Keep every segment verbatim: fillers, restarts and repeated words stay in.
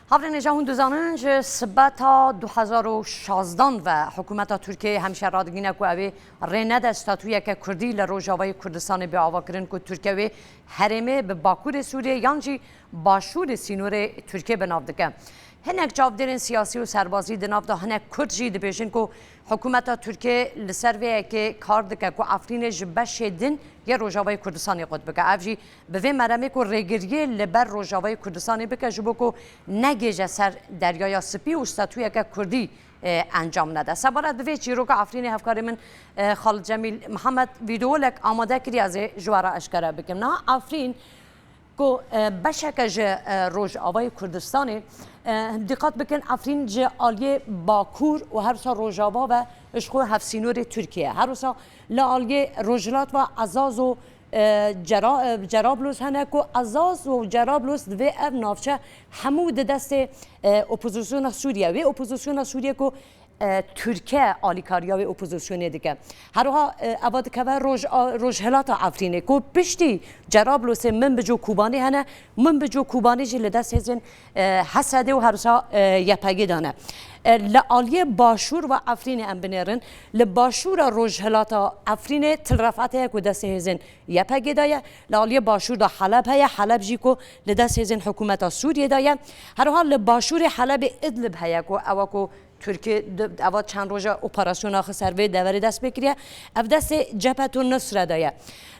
Havrên hêja hûn dizanin, ji sibeta du hezar û şazdan ve hikûmeta Tirkiyeyê hemşe radigîne ku ew ê rê nede statûyeke Kurdî li Rojavayê Kurdistanê bê avakirin ku Tirkiye wê herêmê bi Bakurê Sûriyê yan jî başûrê sînorê Tirkiyê bi nav dike. Hinek çavdêrên siyasî û serbazî di nav de hinek Kurd jî dibêjin ku hikûmeta Tirkiyê li ser vê yekê kar dike ku Efrînê ji beşê din yê Rojavayê Kurdistanê qut bike. Ev jî bi vê meremê ku rêgiriyê li ber Rojavayê Kurdistanê bike, ji bo ku negêje ser Deryaya Spî û statûyeke Kurdî, e, encam nede. Sebaret bi vê çîroka Efrînê hevkarê min, e, Xalid Cemîl Mihemed vîdeolek amade kiriye, ez ê ji we re eşkere bikim. Niha Efrîn ku, e, beşeke ji, e, Rojavayê Kurdistanê, e, dîqat bikin, Efrîn ji aliyê Bakur û her wisa Rojava ve ji xwe hevsînorê Tirkiye. Her wisa li aliyê Rojhilat ve Ezaz û, e, Cera-, e, Cerablus hene ku Ezaz û Cerablus divê ev navçe hemû di destê, e, opozisyona Sûriye. Wê opozisyona Sûriye ku, e, Tirkiye alîkariya wê opozisyonê dike. Her wiha, e, eva dikeve roj-, a-, rojhilata Efrînê ku piştî Cerablusê Minbic û Kobanê hene, Minbic û Kobanê jî li dest hêzên, e, H S D û her wisa, e, Y P G de ne. E, li aliyê başûr ve Efrînê em binêrin, li başûra rojhilata Efrînê Til Refat heye ku destê hêzên Y P G de ye, li aliyê başûr de Heleb heye, Heleb jî ku li dest hêzên hikûmeta Sûriyê de ye. Her wiha li başûrê Helebê Idlib heye ku ewa ku Tirkî di, eva çend roja operasyona xwe ser vê deverê dest pê kiriye. Ev destê Cephet û Nusre de ye.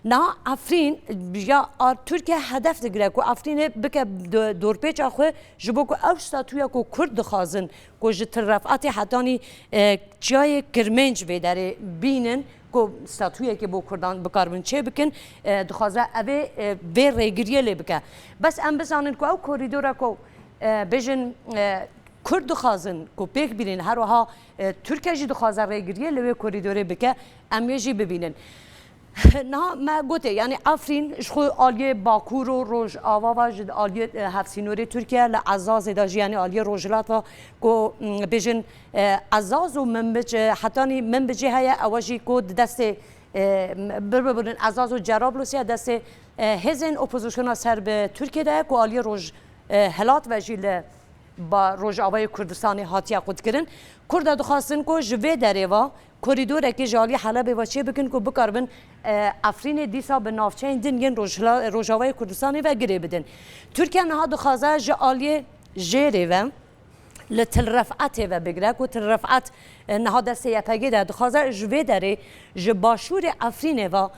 Niha Efrîn ya ar Tirkiye hedef digire ku Efrînê bike do-, dorpêça xwe ji bo ku ew statûya ku Kurd dixwazin ku ji Til Refatê hetanî, e, çiyayê Kirmênc vê derê bînin ku statûyekê bo Kurdan bikaribin çê bikin, e, dixwaze evê, e, vê rêgiriyê lê bike. Bes em bizanin ku ew korîdora ku, e, bêjin, e, Kurd dixwazin ku pêk bînin, her wiha, e, Tirkiye jî dixwaze rêgiriyê li wê korîdorê bike, em wê jî bibînin. Niha me gotê, yanî Efrîn ji xwe aliyê Bakur û Rojava ve, ji aliyê, e, hevsînorê Tirkiye, li Ezazê de jî, yanî aliyê Rojhilat ve ku, m, bêjin, e, Ezaz û Minbic, e, hetanî Minbicê heye, ewa jî ku di destê, e, m, bir bibirin Ezaz û Cerablusê destê, e, hêzên opozisyona ser bi Tirkiye de ye ku aliyê Roj, e, Hilat ve jî li ba Rojavayê Kurdistanê hatiye qutkirin. Kurda dixwastin ku ji vê derê ve korîdorekê ji alî Helebê ve çê bikin ku bikaribin, e, Efrînê dîsa bi navçeyên din yên Rojhila-, Rojavayê Kurdistanê ve girê bidin. Tirkiye niha dixwaze ji aliyê jêrê ve li Til Refetê ve bigire ku Til Refet, e, niha destê Y P G de, dixwaze ji vê derê ji başûrê Efrînê ve,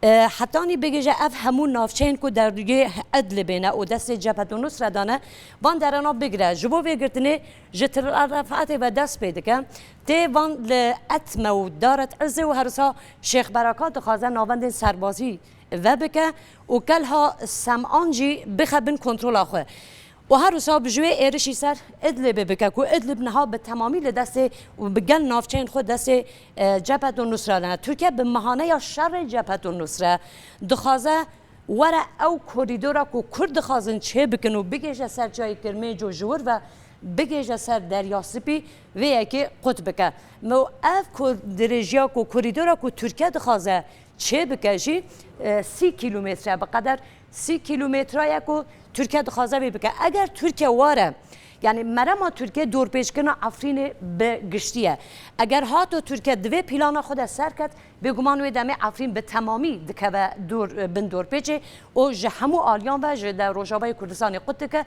e, hetanî bigihîje ev hemû navçeyên ku derdugê Idlibê ne û destê Cephet û Nusre de ne, van derena bigire. Ji bo vê girtinê ji Til Refetê ve dest pê dike, tê van li Etme û Daret Izê û herisa Şêx Berakat dixwaze navendên serbazî vebike û Kelha Seman jî bixe bin kontrola xwe. Û her wisa bi ji wê êrişî ser Idlibê bike ku Idlib niha bi temamî li destê û bi gel navçeyên xwe destê, e, Cephet û Nusre de ne. Tirkiye bi mihaneya şerê Cephet û Nusre dixwaze were ew korîdora ku Kurd dixwazin çê bikin û bigihîje ser çiyayê Kirmênc û ji wir ve bigihîje ser Derya Spî vê yekê qut bike. Me ev ku dirêjiya ku korîdora ku Tirkiye dixwaze çê bike jî, e, sî kîlometre, bi qeder sî kîlometre ye ku Tirkiye dixwaze vê bike. Eger Tirkiye were, yanî merema Tirkiye dorpêçkirina Efrînê bi giştî ye. Eger hato Tirkiye di vê plana xwe de serket, bêguman wê demê Efrîn bi temamî dikeve dor, bin dorpêçê û ji hemû aliyan ve ji de Rojavayê Kurdistanê qut dike,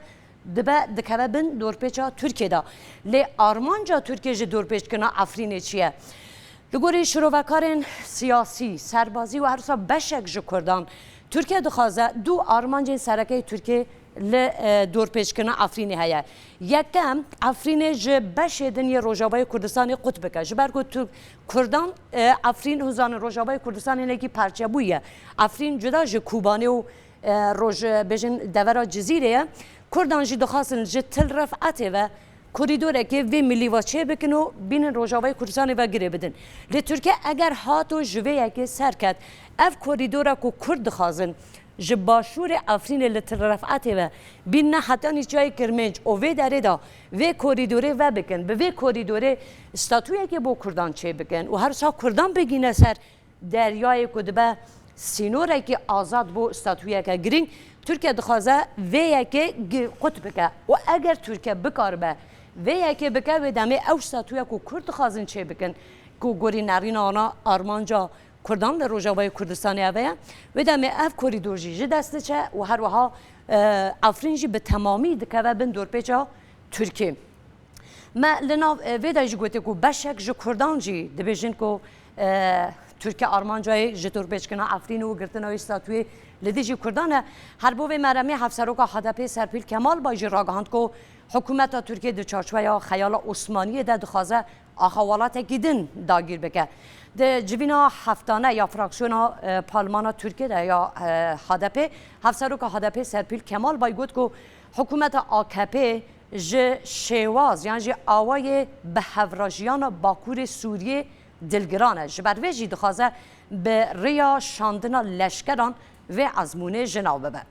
dibe dikeve bin dorpêça Tirkiye de. Lê armanca Tirkiye ji dorpêçkirina Efrînê çi ye? Li gorî şirovekarên siyasî, serbazî û her wisa beşek ji Kurdan, Tirkiye dixwaze du armancên sereke yê Tirkiye li, e, dorpêçkirina Efrînê heye. Yekem, Efrînê ji beşê din yê Rojavayê Kurdistanê qut bike. Ji ber ku tu-, Kurdan, e, Efrîn, hûn zanin Rojavayê Kurdistanê hinekî parçebûyî ye. Efrîn cuda ji Kobanê û, e, roj, bêjin devera Cizîrê ye. Kurdan jî dixwastin ji Til Refetê ve korîdorekê vê milî ve çê bikin û bînin Rojavayê Kurdistanê ve girê bidin. Lê Tirkiye eger hato ji vê yekê serket, ev korîdora ku Kurd dixwazin ji başûrê Efrînê li Til Refetê ve bînine hetanî çiyayê Kirmênc û vê derê de vê korîdorê vebikin, bi vê korîdorê statûyekê bo Kurdan çê bikin û her wisa Kurdan bigîne ser deryayê ku dibe sînorekî azad bo statûyeke girîng, Tirkiye dixwaze vê yekê gi-, qut bike û eger Tirkiye bikaribe vê yekê bike, wê demê ew statûya ku Kurd dixwazin çê bikin, ku gorî nerîna wana armanca Kurdan li Rojavayê Kurdistanê ev e, wê demê ev korîdor jî ji dest diçe û her wiha, e, Efrîn jî bi temamî dikeve bin dorpêça Tirkiyê. Me li nav, e, vê de jî gotiye ku beşek ji Kurdan jî dibêjin ku, e, Tirkiye armancayê ji dorpêçkirina Efrînê û girtina wê statûyê li dijî Kurdan e. Her bo vê meremê Hevseroka H D P Serpîl Kemalbay jî ragihand ku hikûmeta Tirkiye di çarçoveya xeyala Osmaniyê de dixwaze axa welatekî din dagîr bike. Di civîna heftane ya fraksiyona, e, parlemana Tirkiye de ya, e, H D P, Hevseroka H D P Serpîl Kemalbay got ku hikûmeta A K P ji şêwaz yan jî awayê bi hevra jiyana Bakurê Sûriyê dilgiran e. Ji ber vê jî dixwaze bi riya şandina leşkeran vê ezmûnê ji nav bibe.